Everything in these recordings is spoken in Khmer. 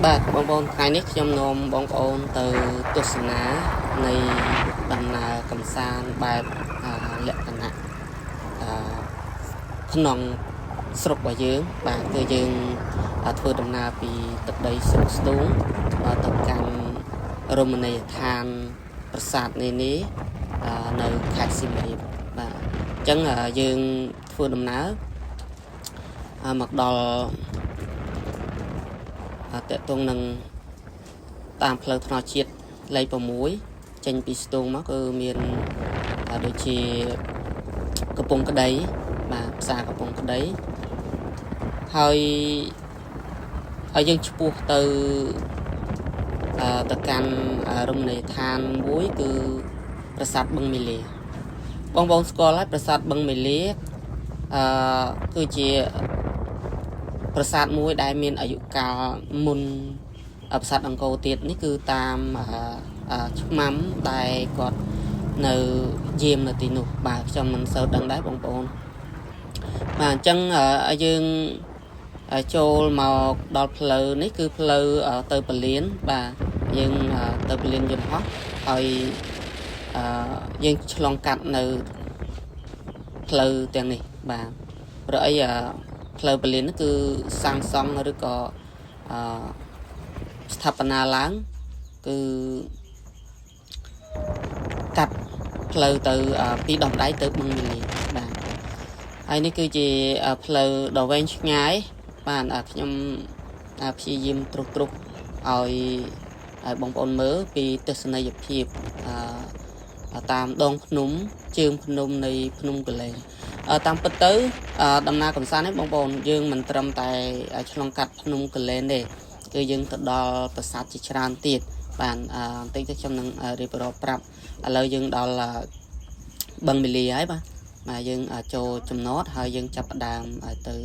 បាទបងប្អូនថ្ងៃនេះខ្ញុំនាំបងប្អូនទៅទស្សនានៃដំណើរកម្សាន្តបែបលក្ខណៈអឺក្នុងស្រុករបស់យើងបាទគឺយើងធ្វើដំណើរពីទឹកដីស្រុកស្ទូងទៅកាន់រមណីយដ្ឋានប្រាសាទនានានៅខេត្តសៀមរាបបាទអញ្ចឹងយើងធ្វើដំណើរមកដល់តកតងនឹងតាមផ្លូវថ្នល់ជាតិលេខ6ចេញពីស្ទូងមកគឺមានដូចជាកំពង់ក្តីបាទផ្សារកំពង់ក្តីហើយហើយយើងឆ្ពោះទៅទៅកាន់រមណីយដ្ឋានមួយគឺប្រាសាទបឹងមាលាបងប្អូនស្គាល់ហើយប្រាសាទបឹងមាលាអឺគឺជាប្រាសាទមួយដែលមានអាយុកាលមុនប្រាសាទអង្គរទៀតនេះគឺតាមឆ្មាំដែលគាត់នៅយាមនៅទីនោះបាទខ្ញុំមិនសូវដឹងដែរបងប្អូនបាទអញ្ចឹងយើងចូលមកដល់ផ្លូវនេះគឺផ្លូវទៅពលានបាទយើងទៅពលានយន្តហោះហើយយើងឆ្លងកាត់នៅផ្លូវទាំងនេះបាទព្រោះអីផ្លូវពលាននេះគឺសាងសង់ឬក៏អឺស្ថាបនាឡើងគឺកាត់ផ្លូវទៅពីដំដៃទៅបឹងមាលាបាទហើយនេះគឺជាផ្លូវដ៏វែងឆ្ងាយបាទខ្ញុំព្យាយាមត្រុសត្រុសឲ្យឲ្យបងប្អូនមើលពីទស្សនីយភាពតាមដងភ្នំជើងភ្នំនៃភ្នំគូលែនតាមពិតទៅដំណើរកម្សាន្តនេះបងប្អូនយើងមិនត្រឹមតែឆ្លងកាត់ភ្នំគូលែនទេគឺយើងទៅដល់ប្រាសាទជាច្រើនទៀតបាទបន្តិចទៅខ្ញុំនឹងរៀបរាប់ប្រាប់ឥឡូវយើងដល់បឹងមាលាហើយបាទបាទយើងចូលចំណតហើយយើងចាប់ផ្ដើមទៅ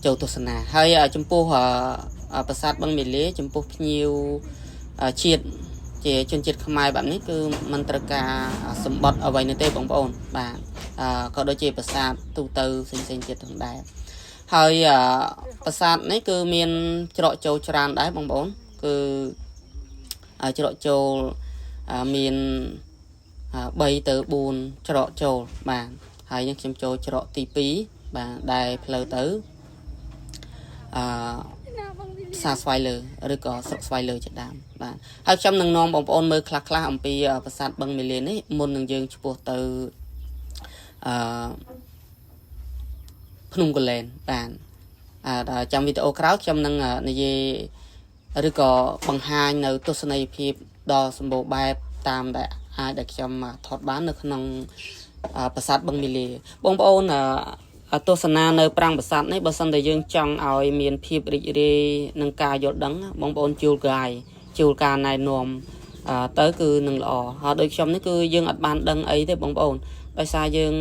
ចូលទស្សនាហើយចំពោះប្រាសាទបឹងមាលាចំពោះភ្ញៀវជាតិជាជនជាតិខ្មែរបែបនេះគឺមិនត្រូវការសម្បត្តិអ្វីនោះទេបងប្អូនបាទក៏ដូចជាប្រាសាទទូទៅផ្សេងៗទៀតទាំងដែរហើយប្រាសាទនេះគឺមានច្រកចូលច្រើនដែរបងប្អូនគឺច្រកចូលមាន3ទៅ4ច្រកចូលបាទហើយនេះខ្ញុំចូលច្រកទី2បាទដែលផ្លូវទៅអឺផ្សារស្វាយលើឬក៏ស្រុកស្វាយលើជាដើមបាទហើយខ្ញុំនឹងនាំបងប្អូនមើលខ្លះខ្លះអំពីប្រាសាទបឹងមាលានេះមុននឹងយើងឆ្ពោះទៅអឺភ្នំគូលែនបាទអឺចាំវីដេអូក្រោយខ្ញុំនឹងនិយាយឬក៏បង្ហាញនៅទស្សនីយភាពដ៏សម្បូរបែបតាមដែលអាចដែលខ្ញុំថតបាននៅក្នុងប្រាសាទបឹងមាលាបងប្អូនទស្សនានៅប្រាង្គប្រាសាទនេះបើសិនតែយើងចង់ឲ្យមានភាពរីករាយនឹងការយល់ដឹងបងប្អូនជួល guide ជួលការណែនាំទៅគឺនឹងល្អហើយដូចខ្ញុំនេះគឺយើងអត់បានដឹងអីទេបងប្អូនដោយសារយើង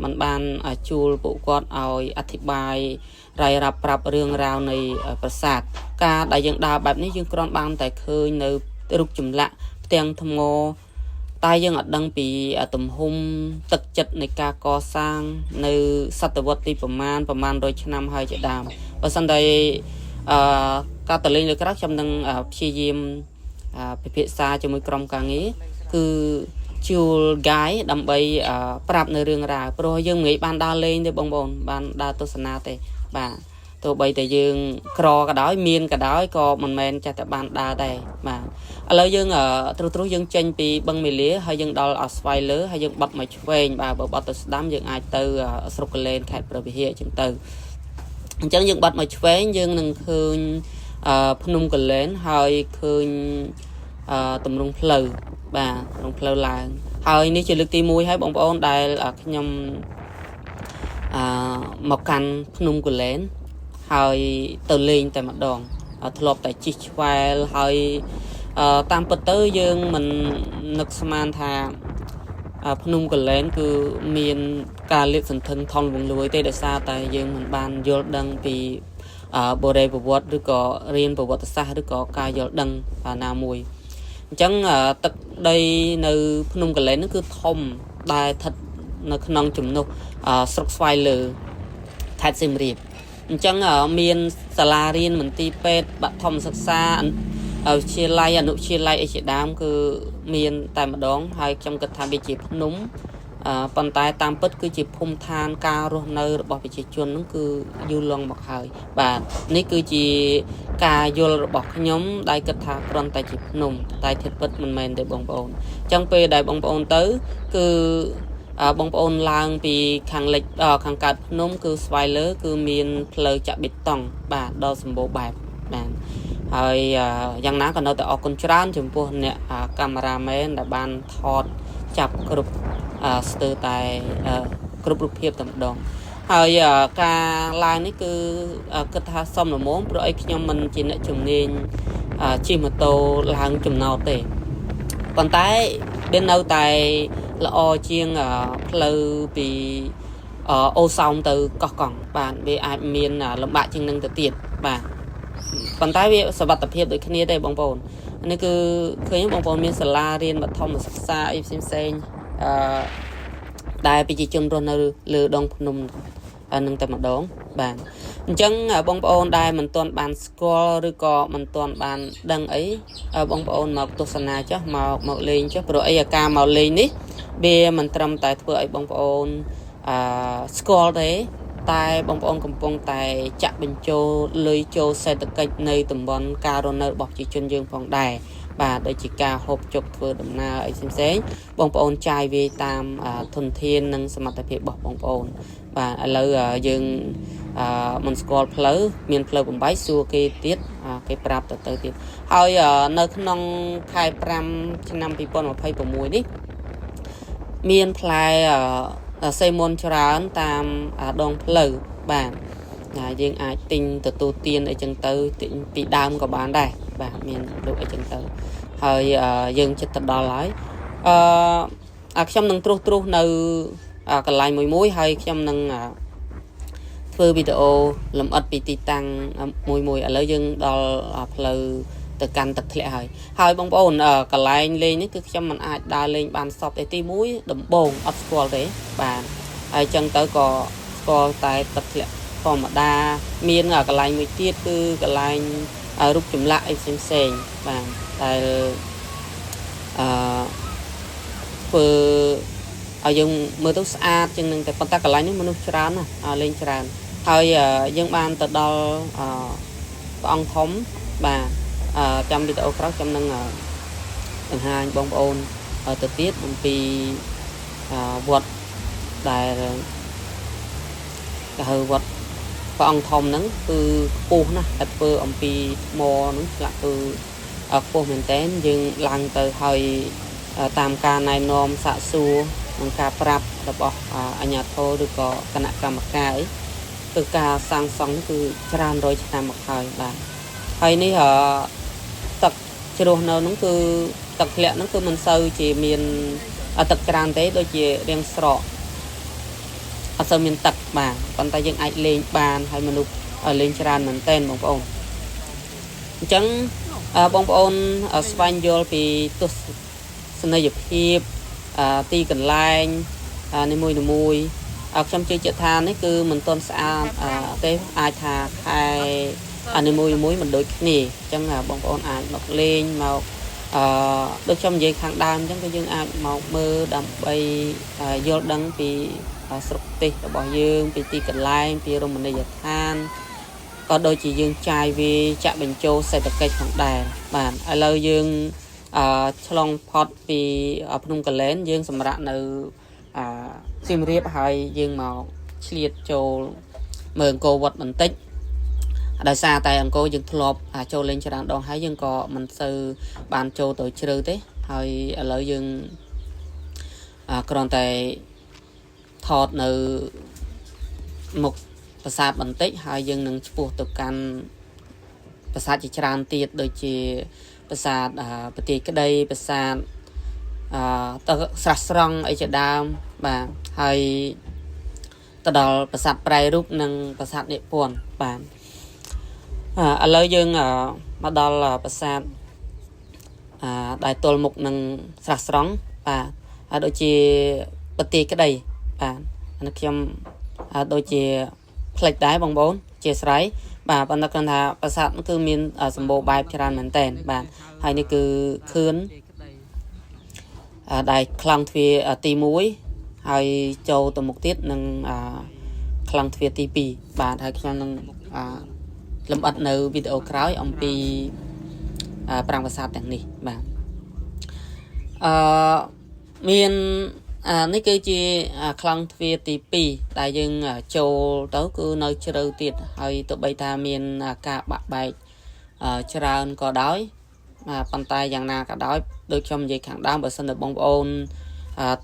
មិនបានជួលពួកគាត់ឲ្យអធិប្បាយរាយរាប់ប្រាប់រឿងរ៉ាវនៃប្រាសាទការដែលយើងដើរបែបនេះយើងគ្រាន់បានតែឃើញនៅរូបចម្លាក់ផ្ទាំងថ្មតែយើងអត់ដឹងពីទំហំទឹកចិត្តនៃការកសាងនៅសតវត្សទីប្រមាណប្រមាណ100ឆ្នាំហើយជាដើមបើសិនតែអឺការតលេងលើក្រោយខ្ញុំនឹងព្យាយាមពិភាក្សាជាមួយក្រុមការងារគឺជួល guide ដើម្បីប្រាប់នៅរឿងរ៉ាវព្រោះយើងមិនងាយបានដើរលេងទេបងប្អូនបានដើរទស្សនាទេបាទទោះបីតែយើងក្រក៏ដោយមានក៏ដោយក៏មិនមែនចេះតែបានដើរដែរបាទឥឡូវយើងត្រុសត្រុសយើងចេញពីបឹងមាលាហើយយើងដល់អស្វាយលើហើយយើងបត់មកឆ្វេងបាទបើបត់ទៅស្ដាំយើងអាចទៅស្រុកកលែនខេត្តព្រះវិហារអញ្ចឹងទៅអញ្ចឹងយើងបត់មកឆ្វេងយើងនឹងឃើញភ្នំកលែនហើយឃើញតម្រង់ផ្លូវបាទតម្រង់ផ្លូវឡើងហើយនេះជាលើកទី1ហើយបងប្អូនដែលខ្ញុំអឺមកកាន់ភ្នំកលែនហើយទៅលេងតែម្ដងធ្លាប់តែជិះឆ្វែលហើយតាមពិតទៅយើងមិននឹកស្មានថាភ្នំកលែនគឺមានការលាតសន្ធឹងថនវងលួយទេដោយសារតែយើងមិនបានយល់ដឹងពីបុរេប្រវត្តិឬក៏រៀនប្រវត្តិសាស្ត្រឬក៏ការយល់ដឹងណាមួយអញ្ចឹងទឹកដីនៅភ្នំកលែនហ្នឹងគឺធំដែលស្ថិតនៅក្នុងចំណុះស្រុកស្វាយលើខេត្តសៀមរាប អញ្ចឹងមានសាលារៀនមន្ទីរពេទ្យបឋមសិក្សាវិទ្យាល័យអនុវិទ្យាល័យអីជាដើមគឺមានតែម្ដងហើយខ្ញុំគិតថាវាជាភ្នំប៉ុន្តែតាមពិតគឺជាភូមិឋានការរស់នៅរបស់ប្រជាជននោះគឺយូរលង់មកហើយបាទនេះគឺជាការយល់របស់ខ្ញុំដែលគិតថាគ្រាន់តែជាភ្នំតែធាតុពិតមិនមែនទេបងប្អូនអញ្ចឹងពេលដែលបងប្អូនទៅគឺបងប្អូនឡើងពីខាងលិចខាងកើតភ្នំគឺស្វាយលើគឺមានផ្លូវចាក់បេតុងបាទដ៏សម្បូរបែបបាទហើយយ៉ាងណាក៏នៅតែអរគុណច្រើនចំពោះអ្នកកាមេរ៉ាមែនដែលបានថតចាប់គ្រប់ស្ទើរតែគ្រប់រូបភាពតែម្ដងហើយការឡើងនេះគឺគិតថាសមល្មមព្រោះអីខ្ញុំមិនជាអ្នកជំនាញជិះម៉ូតូឡើងចំណោតទេប៉ុន្តែវានៅតែល្អជាងផ្លូវពីអូសោមទៅកោះកង់បាទវាអាចមានលំបាកជាងនឹងទៅទៀតបាទប៉ុន្តែវាសុវត្ថិភាពដូចគ្នាទេបងប្អូននេះគឺឃើញបងប្អូនមានសាលារៀនបឋមសិក្សាអីផ្សេងផ្សេងអឺដែលប្រជាជនរស់នៅលើដងភ្នំនឹងតែម្ដងបាទអញ្ចឹងបងប្អូនដែលមិនទាន់បានស្គាល់ឬក៏មិនទាន់បានដឹងអីបងប្អូនមកទស្សនាចុះមកលេងចុះព្រោះអីអាការមកលេងនេះវាមិនត្រឹមតែធ្វើឲ្យបងប្អូនស្គាល់ទេតែបងប្អូនកំពុងតែចាក់បញ្ចូលលុយចូលសេដ្ឋកិច្ចនៅតំបន់ការរស់នៅរបស់ប្រជាជនយើងផងដែរបាទដូចជាការហូបចុកធ្វើដំណើរអីផ្សេងៗបងប្អូនចាយវាយតាមធនធាននិងសមត្ថភាពរបស់បងប្អូនបាទឥឡូវយើងមិនស្គាល់ផ្លូវមានផ្លូវបំបីសួរគេទៀតគេប្រាប់ទៅទៀតហើយនៅក្នុងខែ5ឆ្នាំ2026នេះមានផ្លែសេមុនច្រើនតាមដងផ្លូវបាទយើងអាចទិញទទួលទានអីចឹងទៅទិញពីដើមក៏បានដែរបាទមានលក់អីចឹងទៅហើយយើងចិត្តទៅដល់ហើយខ្ញុំនឹងត្រួសត្រុសនៅកន្លែងមួយៗហើយខ្ញុំនឹងធ្វើវីដេអូលម្អិតពីទីតាំងមួយមួយឥឡូវយើងដល់ផ្លូវទៅកាន់ទឹកធ្លាក់ហើយហើយបងប្អូនកន្លែងលេងនេះគឺខ្ញុំមិនអាចដើរលេងបានសពទេទី1ដំបងអត់ស្គាល់ទេបាទហើយចឹងទៅក៏ស្គាល់តែទឹកធ្លាក់ធម្មតាមានកន្លែងមួយទៀតគឺកន្លែងរូបចម្លាក់អីផ្សេងៗបាទដែលអឺធ្វើឲ្យយើងមើលទៅស្អាតជាងនឹងតែប៉ុន្តែកន្លែងនេះមនុស្សច្រើនណាស់លេងច្រើនហើយយើងបានទៅដល់ព្រះអង្គធំបាទចាំវីដេអូក្រោយខ្ញុំនឹងបង្ហាញបងប្អូនទៅទៀតអំពីវត្តដែលគេហៅវត្តព្រះអង្គធំហ្នឹងគឺខ្ពស់ណាស់តែធ្វើអំពីថ្មហ្នឹងឆ្លាក់គឺខ្ពស់មែនតើយើងឡើងទៅហើយតាមការណែនាំសាកសួរនិងការប្រាប់របស់អាជ្ញាធរឬក៏គណៈកម្មការអីគឺការសាងសង់គឺច្រើនរយឆ្នាំមកហើយបាទហើយនេះទឹកជ្រោះនៅហ្នឹងគឺទឹកធ្លាក់ហ្នឹងគឺមិនសូវជាមានទឹកច្រើនទេដូចជារៀងស្រកអត់សូវមានទឹកបាទប៉ុន្តែយើងអាចលេងបានហើយមនុស្សលេងច្រើនមែនទែនបងប្អូនអញ្ចឹងបងប្អូនស្វែងយល់ពីទស្សនីយភាពទីកន្លែងនីមួយៗខ្ញុំជឿជាក់ថានេះគឺមិនទាន់ស្អាតទេអាចថាខែនីមួយៗមិនដូចគ្នាអញ្ចឹងបងប្អូនអាចមកលេងមកដូចខ្ញុំនិយាយខាងដើមអញ្ចឹងគឺយើងអាចមកមើលដើម្បីយល់ដឹងពីស្រុកទេសរបស់យើងពីទីកន្លែងពីរមណីយដ្ឋានក៏ដូចជាយើងចាយវាចាក់បញ្ចូលសេដ្ឋកិច្ចផងដែរបាទឥឡូវយើងឆ្លងផុតពីភ្នំកលែនយើងសម្រាប់នៅសៀមរាបហើយយើងមកឆ្លៀតចូលមើលអង្គរវត្តបន្តិចដោយសារតែអង្គរយើងធ្លាប់ចូលលេងច្រើនដងហើយយើងក៏មិនសូវបានចូលទៅជ្រៅទេហើយឥឡូវយើងគ្រាន់តែថតនៅមុខប្រាសាទបន្តិចហើយយើងនឹងឆ្ពោះទៅកាន់ប្រាសាទជាច្រើនទៀតដូចជាប្រាសាទប្រទាយក្តីប្រាសាទទៅស្រះស្រង់អីជាដើមបាទហើយទៅដល់ប្រាសាទប្រែរូបនិងប្រាសាទនិពន្ធបាទឥឡូវយើងមកដល់ប្រាសាទដែលទល់មុខនឹងស្រះស្រង់បាទហើយដូចជាប្រទាយក្តីបាទអានេះខ្ញុំដូចជាផ្លិចដែរបងប្អូន ជាស្រ័យបាទប៉ុន្តែគាត់ថាប្រាសាទគឺមានសម្បូរបែបច្រើនមែនតែនបាទហើយនេះគឺខឿនដែលក្លង់ទ្វារទី1ហើយចូលទៅមុខទៀតនឹងក្លង់ទ្វារទី2បាទហើយខ្ញុំនឹងលម្អិតនៅវីដេអូក្រោយអំពីប្រាង្គប្រាសាទទាំងនេះបាទអឺមាននេះគឺជាក្លង់ទ្វារទី2ដែលយើងចូលទៅគឺនៅជ្រៅទៀតហើយទោះបីថាមានការបាក់បែកច្រើនក៏ដោយប៉ុន្តែយ៉ាងណាក៏ដោយដូចខ្ញុំនិយាយខាងដើមបើសិនជាបងប្អូន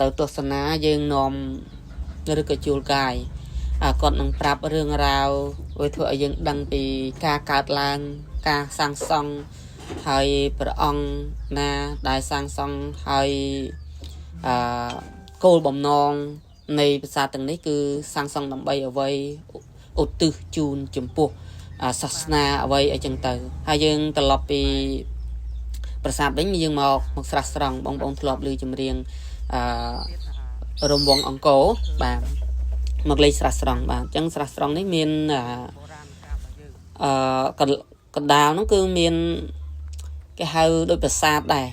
ទៅទស្សនាយើងនាំឬក៏ជួលកាយគាត់នឹងប្រាប់រឿងរ៉ាវវាធ្វើឲ្យយើងដឹងពីការកើតឡើងការសាងសង់ហើយព្រះអង្គណាដែលសាងសង់ហើយអឺគោលបំណងនៃប្រាសាទទាំងនេះគឺសាងសង់ដើម្បីអ្វីឧទ្ទិសជូនចំពោះសាសនាអ្វីអីចឹងទៅហើយយើងត្រឡប់ពីប្រាសាទវិញយើងមកស្រះស្រង់បងប្អូនធ្លាប់ឮចម្រៀងអឺរំវងអង្គរបាទមកលេខស្រះស្រង់បាទអញ្ចឹងស្រះស្រង់នេះមានអឺកណ្ដាលនោះគឺមានគេហៅដូចប្រាសាទដែរ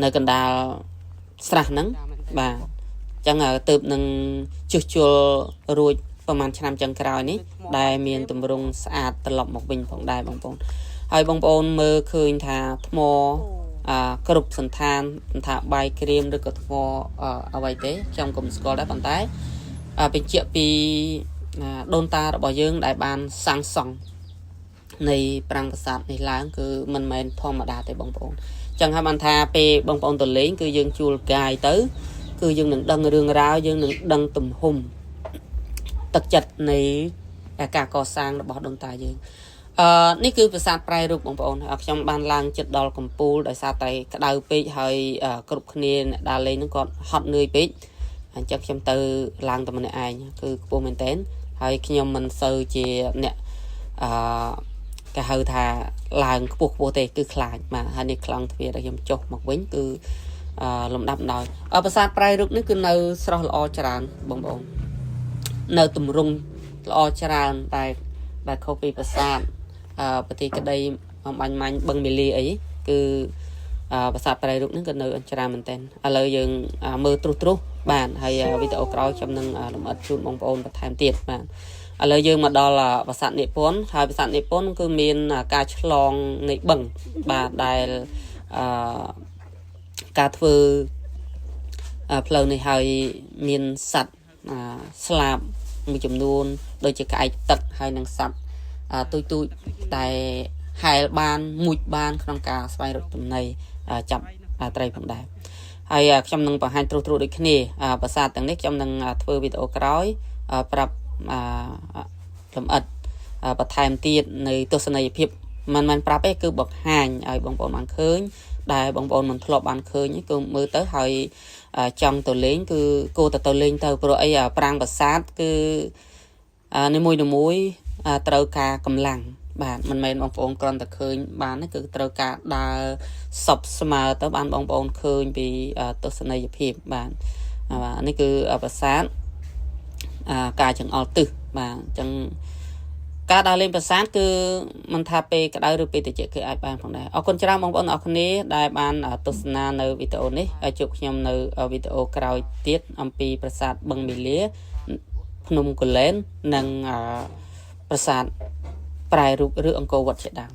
នៅកណ្ដាលស្រះហ្នឹងបាទអញ្ចឹងទៅនឹងជួសជុលរួចប្រហែលឆ្នាំចុងក្រោយនេះដែលមានទម្រង់ស្អាតត្រឡប់មកវិញផងដែរបងប្អូនហើយបងប្អូនមើលឃើញថាថ្មគ្រប់សន្តានថាបាយក្រៀមឬក៏ថ្មអ្វីទេខ្ញុំក៏មិនស្គាល់ដែរប៉ុន្តែបញ្ជាក់ពីដូនតារបស់យើងដែលបានសាងសង់នៃប្រាង្គប្រាសាទនេះឡើងគឺមិនមែនធម្មតាទេបងប្អូនចឹងហើយបានថាពេលបងប្អូនទៅលេងគឺយើងជួលកាយទៅគឺយើងនឹងដឹងរឿងរ៉ាវយើងនឹងដឹងទំហំទឹកចិត្តនៃការកសាងរបស់ដូនតាយើងនេះគឺប្រាសាទប្រែរូបបងប្អូនខ្ញុំបានឡើងចិត្តដល់កំពូលដោយសារតែក្តៅពេកហើយគ្រប់គ្នាអ្នកដើរលេងហ្នឹងគាត់ហត់នឿយពេកអញ្ចឹងខ្ញុំទៅឡើងតែម្នាក់ឯងគឺខ្ពស់មែនតើហើយខ្ញុំមិនសូវជាអ្នកអឺគេហៅថាឡើងខ្ពស់ខ្ពស់ទេគឺខ្លាចបាទហើយនេះក្លង់ទ្វារដែលខ្ញុំចុះមកវិញគឺលំដាប់ដោយប្រាសាទប្រែរូបនេះគឺនៅស្រស់ល្អច្រើនបងប្អូននៅទម្រង់ល្អច្រើនតែដែលខុសពីប្រាសាទប្រទេសក្តីអំបញ្ញមាញ់បឹងមីលីអីគឺប្រាសាទប្រែរូបនេះក៏នៅច្រើនមែនតើឥឡូវយើងមើលត្រុសត្រុសបាទហើយវីដេអូក្រោយខ្ញុំនឹងលម្អិតជូនបងប្អូនបន្ថែមទៀតបាទឥឡូវយើងមកដល់ប្រាសាទនិពន្ធហើយប្រាសាទនិពន្ធគឺមានការឆ្លងនៃបឹងបាទដែលអឺការធ្វើផ្លូវនេះហើយមានសត្វស្លាបមួយចំនួនដូចជាក្អែកទឹកហើយនិងសត្វទូចទូចតែហែលបានមុជបានក្នុងការស្វែងរកចំណីចាប់ត្រីផងដែរហើយខ្ញុំនឹងបង្ហាញត្រួសត្រាដូចគ្នាប្រាសាទទាំងនេះខ្ញុំនឹងធ្វើវីដេអូក្រោយប្រាប់លម្អិតបន្ថែមទៀតនៃទស្សនីយភាពមិនមែនប្រាប់ទេគឺបង្ហាញឲ្យបងប្អូនបានឃើញដែលបងប្អូនមិនធ្លាប់បានឃើញគឺមើលទៅហើយចង់ទៅលេងគឺគួរតែទៅលេងទៅព្រោះអីប្រាង្គប្រាសាទគឺនីមួយៗត្រូវការកម្លាំងបាទមិនមែនបងប្អូនគ្រាន់តែឃើញបានទេគឺត្រូវការដើរសពស្មើទៅបានបងប្អូនឃើញពីទស្សនីយភាពបាទបាទនេះគឺប្រាសាទការចង្អុលទិសបាទអញ្ចឹងការដើរលេងប្រាសាទគឺមិនថាពេលក្តៅឬពេលត្រជាក់គឺអាចបានផងដែរអរគុណច្រើនបងប្អូនអរគ្នាដែលបានទស្សនានៅវីដេអូនេះហើយជួបខ្ញុំនៅវីដេអូក្រោយទៀតអំពីប្រាសាទបឹងមីលាភ្នំគូលែននិងប្រាសាទប្រែរូបឬអង្គរវត្តជាដើម